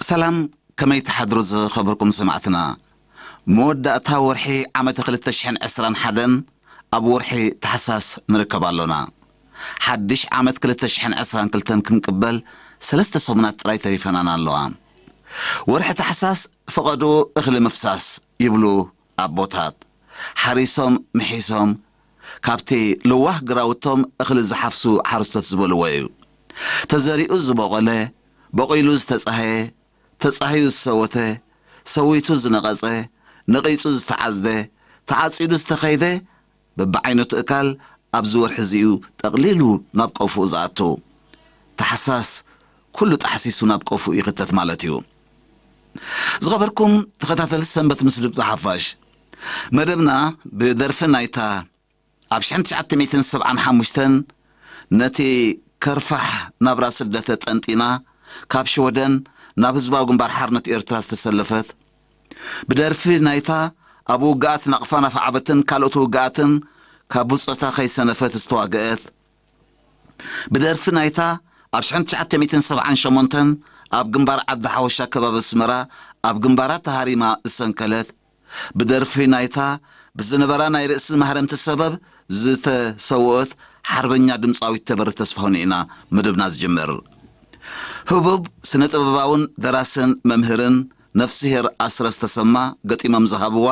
ሰላም፣ ከመይ ትሓድሩ ዝኸበርኩም ሰማዕትና? መወዳእታ ወርሒ ዓመተ ክልተ ሽሕን ዕስራን ሓደን ኣብ ወርሒ ታሕሳስ ንርከብ ኣሎና። ሓድሽ ዓመት ክልተ ሽሕን ዕስራን ክልተን ክንቅበል ሰለስተ ሰሙናት ጥራይ ተሪፈናና ኣለዋ። ወርሒ ታሕሳስ ፈቐድኡ እኽሊ ምፍሳስ ይብሉ ኣቦታት። ሓሪሶም ምሒሶም ካብቲ ለዋህ ግራውቶም እኽሊ ዝሓፍሱ ሓረስቶት ዝበልዎ እዩ። ተዘሪኡ ዝበቖለ፣ በቑሉ ዝተጻህየ፣ ተጻህዩ ዝሰወተ፣ ሰዊቱ ዝነቐጸ፣ ነቒጹ ዝተዓዝደ፣ ተዓጺዱ ዝተኸይደ፣ በብዓይነቱ እካል ኣብዚ ወርሒ እዚ'ዩ ጠቕሊሉ ናብ ቆፍኡ ዝኣቱ። ታሕሳስ ኩሉ ጣሕሲሱ ናብ ቆፍኡ ይኽተት ማለት እዩ። ዝኸበርኩም ተኸታተልቲ ሰንበት ምስ ድምፂ ሓፋሽ፣ መደብና ብደርፊ ናይታ ኣብ ሽሕን ትሽዓተ ሚእትን ሰብዓን ሓሙሽተን ነቲ ከርፋሕ ናብራ ስደተ ጠንጢና ካብ ሽወደን ናብ ህዝባዊ ግንባር ሓርነት ኤርትራ ዝተሰለፈት፣ ብደርፊ ናይታ ኣብ ውግኣት ናቕፋን ኣፍዓበትን ካልኦት ውግኣትን ካብ ብጾታ ከይሰነፈት ዝተዋግአት፣ ብደርፊ ናይታ ኣብ ሽሕን ትሽዓተ ሚእትን ሰብዓን ሸሞንተን ኣብ ግንባር ዓዲ ሓወሻ ከባቢ ኣስመራ ኣብ ግንባራ ተሃሪማ ዝሰንከለት፣ ብደርፊ ናይታ ብዝነበራ ናይ ርእሲ ማህረምቲ ሰበብ ዝተሰውኦት ሓርበኛ ድምጻዊት ተበሪ ተስፋሁን ኢና መደብና ዝጅምር። ህቡብ ስነ ጥበባውን ደራስን መምህርን ነፍስሄር ኣስረስ ተሰማ ገጢሞም ዝሃብዋ፣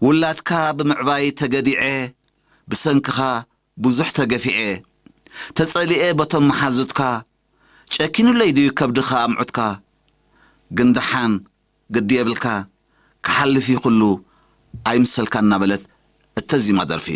ውላድካ ብምዕባይ ተገዲዐ፣ ብሰንክኻ ብዙሕ ተገፊዐ፣ ተጸሊኤ በቶም መሓዙትካ፣ ጨኪኑለይ ድዩ ከብድኻ ኣምዑትካ? ግን ደሓን ግዲ የብልካ፣ ክሓልፍ እዩ ኩሉ፣ ኣይምሰልካ እናበለት እተዚማ ደርፊ።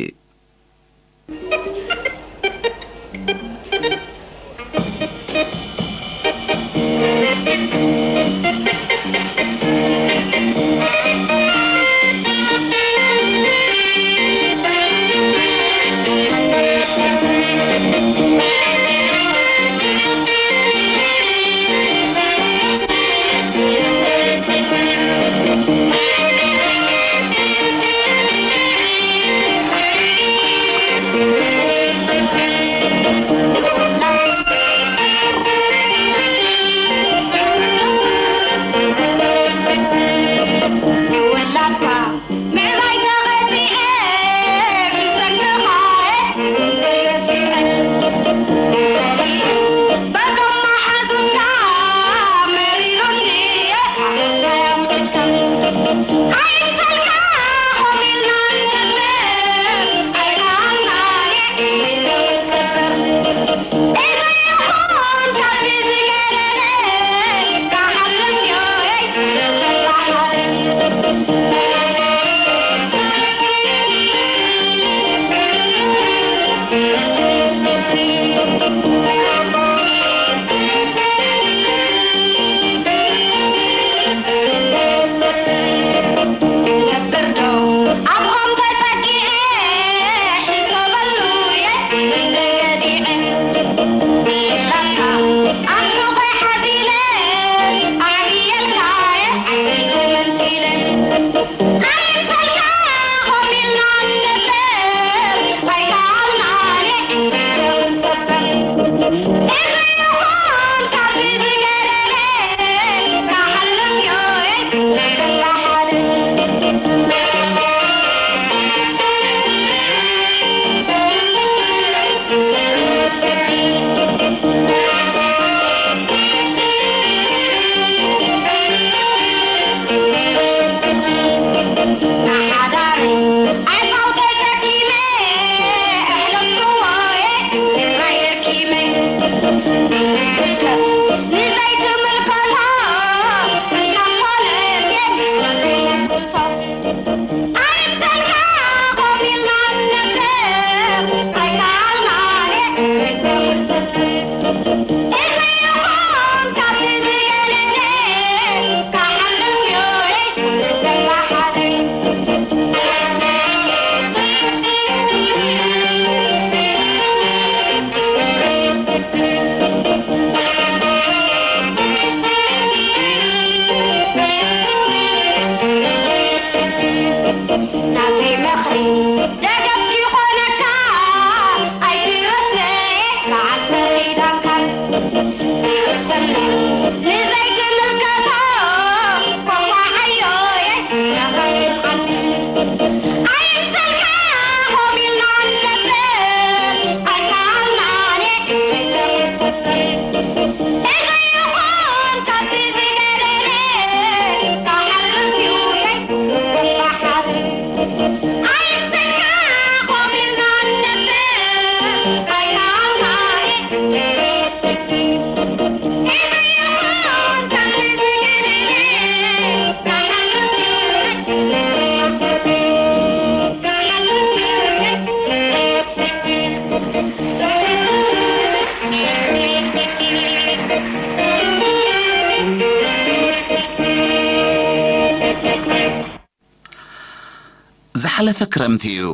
ሓለፈ ክረምቲ እዩ።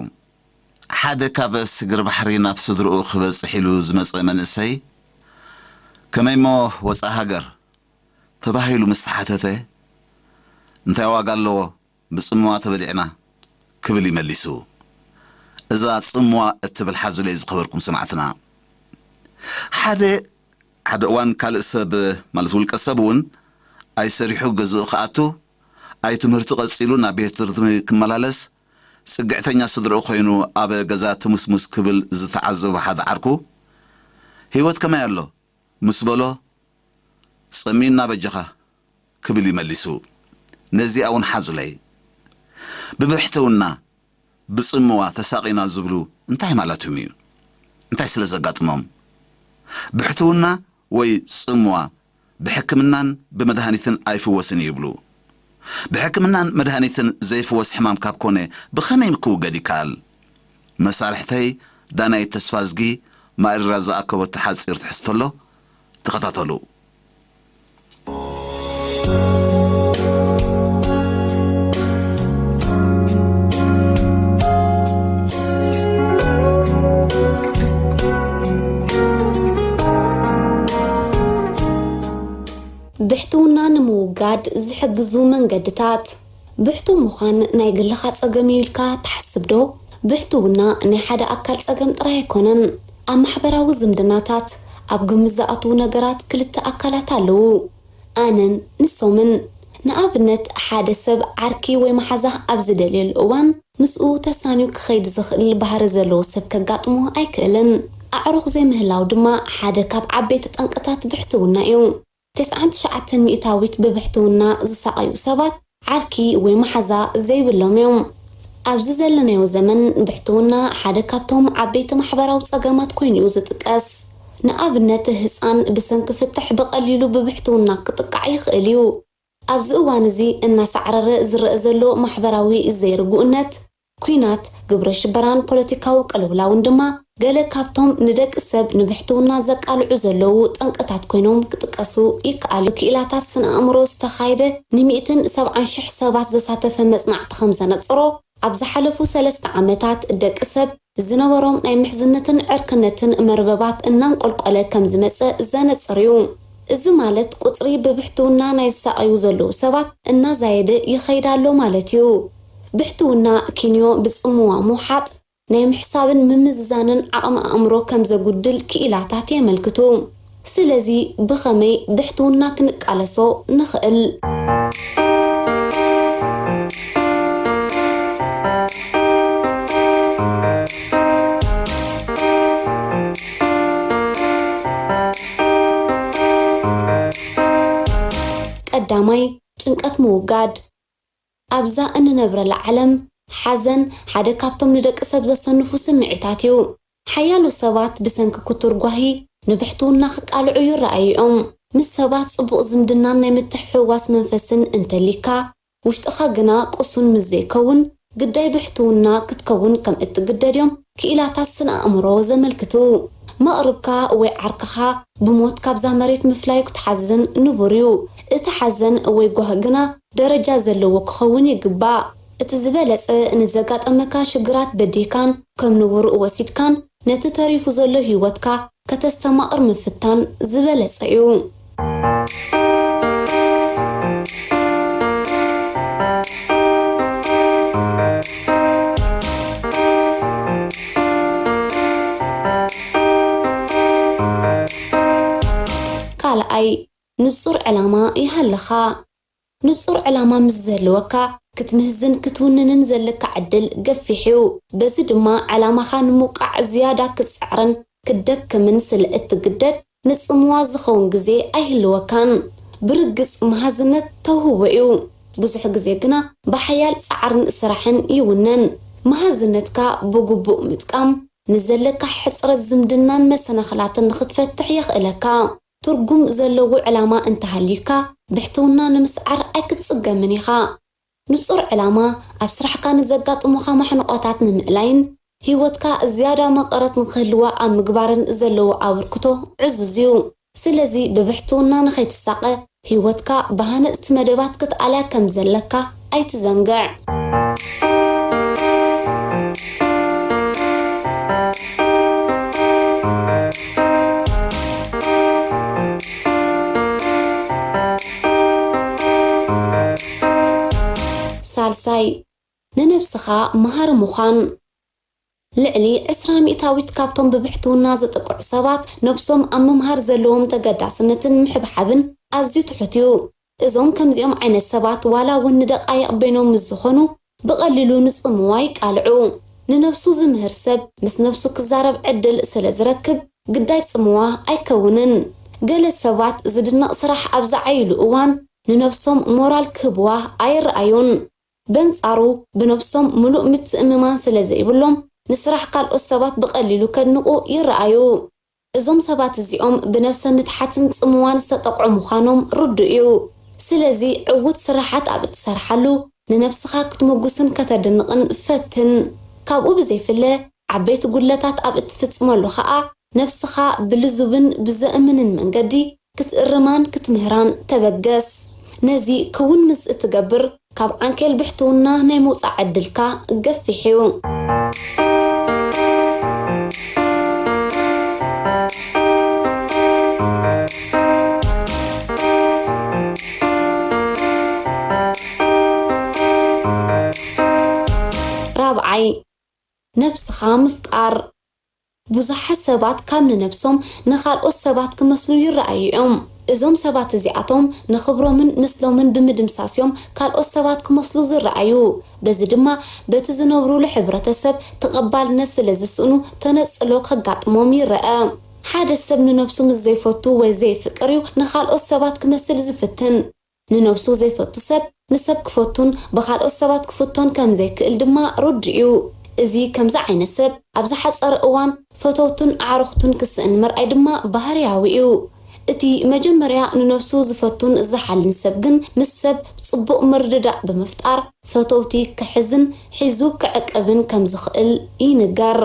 ሓደ ካብ ስግር ባሕሪ ናብ ስድርኡ ክበጽሕ ኢሉ ዝመጸ መንእሰይ፣ "ከመይ እሞ ወጻእ ሃገር?" ተባሂሉ ምስ ተሓተተ፣ "እንታይ ዋጋ ኣለዎ? ብጽምዋ ተበሊዕና" ክብል እዩ መሊሱ። እዛ ጽምዋ እትብል ሓዙለይ ዝኸበርኩም ሰማዕትና። ሓደ፣ ሓደ እዋን ካልእ ሰብ፣ ማለት ውልቀ ሰብ እውን ኣይሰሪሑ ገዝኡ ክኣቱ፣ ኣይ ትምህርቱ ቀጺሉ ናብ ቤት ትምህርቲ ክመላለስ፣ ጽግዕተኛ ስድርኡ ኮይኑ ኣብ ገዛ ትሙስሙስ ክብል ዝተዓዘቡ ሓደ ዓርኩ፣ "ህይወት ከመይ ኣሎ?" ምስ በሎ፣ "ጸሚና በጃኻ" ክብል ይመሊሱ። ነዚኣ እውን ሓዙለይ። ብብሕትውና፣ ብጽምዋ ተሳቒና ዝብሉ እንታይ ማለትም እዩ? እንታይ ስለ ዘጋጥሞም? ብሕትውና ወይ ጽምዋ ብሕክምናን ብመድሃኒትን ኣይፍወስን እዩ ይብሉ። ብሕክምናን መድሃኒትን ዘይፍወስ ሕማም ካብ ኮነ ብኸመይ ክውገድ ይከኣል? መሳርሕተይ ዳናይት ተስፋዝጊ ማእሪራ ዝኣከበቶ ሓጺር ትሕዝቶ ኣሎ። ተኸታተሉ። ብሕትውና ንምውጋድ ዝሕግዙ መንገድታት። ብሕቱው ምዃን ናይ ግልኻ ጸገም እዩ ኢልካ ትሓስብ ዶ? ብሕትውና ናይ ሓደ ኣካል ጸገም ጥራይ ኣይኮነን። ኣብ ማሕበራዊ ዝምድናታት ኣብ ግምት ዝኣትዉ ነገራት ክልተ ኣካላት ኣለዉ። ኣነን ንሶምን። ንኣብነት፣ ሓደ ሰብ ዓርኪ ወይ መሓዛ ኣብ ዝደልየሉ እዋን፣ ምስኡ ተሳንዩ ክኸይድ ዝኽእል ባህሪ ዘለዎ ሰብ ከጋጥሞ ኣይክእልን። ኣዕሩኽ ዘይምህላው ድማ ሓደ ካብ ዓበይቲ ጠንቅታት ብሕትውና እዩ። ተስዓን ትሽዓተን ሚእታዊት ብብሕትውና ዝሳቐዩ ሰባት ዓርኪ ወይ መሓዛ ዘይብሎም እዮም። ኣብዚ ዘለናዮ ዘመን ብሕትውና ሓደ ካብቶም ዓበይቲ ማሕበራዊ ጸገማት ኮይኑ እዩ ዝጥቀስ። ንኣብነት፣ ህጻን ብሰንኪ ፍትሕ ብቐሊሉ ብብሕትውና ክጥቃዕ ይኽእል እዩ። ኣብዚ እዋን እዚ እናሳዕረረ ዝረአ ዘሎ ማሕበራዊ ዘይርጉእነት፣ ኲናት፣ ግብረ ሽበራን ፖለቲካዊ ቅልውላውን ድማ ገለ ካብቶም ንደቂ ሰብ ንብሕትውና ዘቃልዑ ዘለዉ ጠንቅታት ኮይኖም ክጥቀሱ ይከኣል እዩ። ክኢላታት ስነ ኣእምሮ ዝተኻየደ ንሚእትን ሰብዓን ሽሕ ሰባት ዘሳተፈ መጽናዕቲ ከም ዘነጸሮ፣ ኣብ ዝሓለፉ ሰለስተ ዓመታት ደቂ ሰብ ዝነበሮም ናይ ምሕዝነትን ዕርክነትን መርበባት እናንቆልቆለ ከም ዝመጸ ዘነጽር እዩ። እዚ ማለት፣ ቁጽሪ ብብሕትውና ናይ ዝሳቐዩ ዘለዉ ሰባት እናዛየደ ይኸይድ ኣሎ ማለት እዩ። ብሕትውና ኪንዮ ብጽምዋ ምውሓጥ ናይ ምሕሳብን ምምዝዛንን ዓቕሚ ኣእምሮ ከም ዘጉድል ክኢላታት የመልክቱ። ስለዚ፣ ብኸመይ ብሕትውና ክንቃለሶ ንኽእል? ቀዳማይ፣ ጭንቀት ምውጋድ። ኣብዛ እንነብረላ ዓለም፣ ሓዘን ሓደ ካብቶም ንደቂ ሰብ ዘሰንፉ ስምዒታት እዩ። ሓያሎ ሰባት ብሰንኪ ክቱር ጓሂ ንብሕትውና ክቃልዑ ይረኣዩ እዮም። ምስ ሰባት ጽቡቕ ዝምድናን ናይ ምትሕውዋስ መንፈስን እንተሊካ፣ ውሽጥኻ ግና ቅሱን ምስ ዘይከውን፣ ግዳይ ብሕትውና ክትከውን ከም እትግደድ እዮም ክኢላታት ስነ ኣእምሮ ዘመልክቱ። መቕርብካ ወይ ዓርክኻ ብሞት ካብዛ መሬት ምፍላዩ ክትሓዝን ንቡር እዩ። እቲ ሓዘን ወይ ጓሂ ግና ደረጃ ዘለዎ ክኸውን ይግባእ። እቲ ዝበለጸ፣ ንዘጋጠመካ ሽግራት በዲህካን ከም ንቡር ወሲድካን፣ ነቲ ተሪፉ ዘሎ ህይወትካ ከተስተማቕር ምፍታን ዝበለጸ እዩ። ካልኣይ፣ ንጹር ዕላማ ይሃልኻ። ንጹር ዕላማ ምስ ዝህልወካ፣ ክትምህዝን ክትውንንን ዘለካ ዕድል ገፊሕ እዩ። በዚ ድማ፣ ዕላማኻ ንምውቃዕ ዝያዳ ክትጽዕርን ክትደክምን ስለ እትግደድ፣ ንጽምዋ ዝኸውን ግዜ ኣይህልወካን። ብርግጽ፣ መሃዝነት ተውህቦ እዩ። ብዙሕ ግዜ ግና ብሓያል ጻዕርን ስራሕን ይውነን። መሃዝነትካ ብግቡእ ምጥቃም፣ ንዘለካ ሕጽረት ዝምድናን መሰናኽላትን ንኽትፈትሕ የኽእለካ። ትርጉም ዘለዎ ዕላማ እንተሃልዩካ፣ ብሕትውና ንምስዓር ኣይክትጽገምን ኢኻ። ንጹር ዕላማ፣ ኣብ ስራሕካ ንዘጋጥሙኻ ማሕንቖታት ንምእላይን ህይወትካ ዝያዳ መቐረት ንኽህልዋ ኣብ ምግባርን ዘለዎ ኣበርክቶ ዕዙዝ እዩ። ስለዚ፣ ብብሕትውና ንኸይትሳቐ፣ ህይወትካ ብሃነጽቲ መደባት ክትኣልያ ከም ዘለካ ኣይትዘንግዕ። ነብስኻ መሃሪ ምዃን። ልዕሊ ዕስራ ሚእታዊት ካብቶም ብብሕትውና ዝጥቅዑ ሰባት ነብሶም ኣብ ምምሃር ዘለዎም ተገዳስነትን ምሕብሓብን ኣዝዩ ትሑት እዩ። እዞም ከምዚኦም ዓይነት ሰባት ዋላ እውን ንደቃይቕ በይኖም ምስ ዝኾኑ ብቐሊሉ ንጽምዋ ይቃልዑ። ንነብሱ ዝምህር ሰብ ምስ ነብሱ ክዛረብ ዕድል ስለ ዝረክብ ግዳይ ጽምዋ ኣይከውንን። ገለ ሰባት ዝድነቕ ስራሕ ኣብ ዝዓይሉ እዋን ንነብሶም ሞራል ክህብዋ ኣይረኣዩን። በንጻሩ ብነብሶም ምሉእ ምትእምማን ስለ ዘይብሎም ንስራሕ ካልኦት ሰባት ብቐሊሉ ከድንቑ ይረኣዩ። እዞም ሰባት እዚኦም ብነብሰ ምትሓትን ጽምዋን ዝተጠቕዑ ምዃኖም ርዱእ እዩ። ስለዚ ዕዉት ስራሓት ኣብ እትሰርሓሉ ንነብስኻ ክትምጉስን ከተድንቕን ፈትን። ካብኡ ብዘይፍለ ዓበይቲ ጉድለታት ኣብ እትፍጽመሉ ኸኣ ነብስኻ ብልዙብን ብዘእምንን መንገዲ ክትእርማን ክትምህራን ተበገስ። ነዚ ክውን ምስ እትገብር ካብ ዓንኬል ብሕትውና ናይ ምውጻእ ዕድልካ ገፊሕ እዩ። ራብዓይ፣ ነብስኻ ምፍቃር። ብዙሓት ሰባት ካብ ንነብሶም ንኻልኦት ሰባት ክመስሉ ይረኣዩ እዮም። እዞም ሰባት እዚኣቶም ንኽብሮምን ምስሎምን ብምድምሳስ እዮም ካልኦት ሰባት ክመስሉ ዝረኣዩ። በዚ ድማ በቲ ዝነብሩሉ ሕብረተሰብ ተቐባልነት ስለ ዝስእኑ ተነጽሎ ከጋጥሞም ይረአ። ሓደ ሰብ ንነብሱ ምስ ዘይፈቱ ወይ ዘየፍቅር እዩ ንኻልኦት ሰባት ክመስል ዝፍትን። ንነብሱ ዘይፈቱ ሰብ ንሰብ ክፈቱን ብኻልኦት ሰባት ክፍቶን ከም ዘይክእል ድማ ርዱእ እዩ። እዚ ከምዚ ዓይነት ሰብ ኣብ ዝሓጸረ እዋን ፈተውቱን ኣዕሩኽቱን ክስእን ምርኣይ ድማ ባህርያዊ እዩ። እቲ መጀመርያ ንነብሱ ዝፈቱን ዝሓልን ሰብ ግን ምስ ሰብ ጽቡቕ ምርድዳእ ብምፍጣር ፈተውቲ ክሕዝን ሒዙ ክዕቅብን ከም ዝኽእል ይንገር።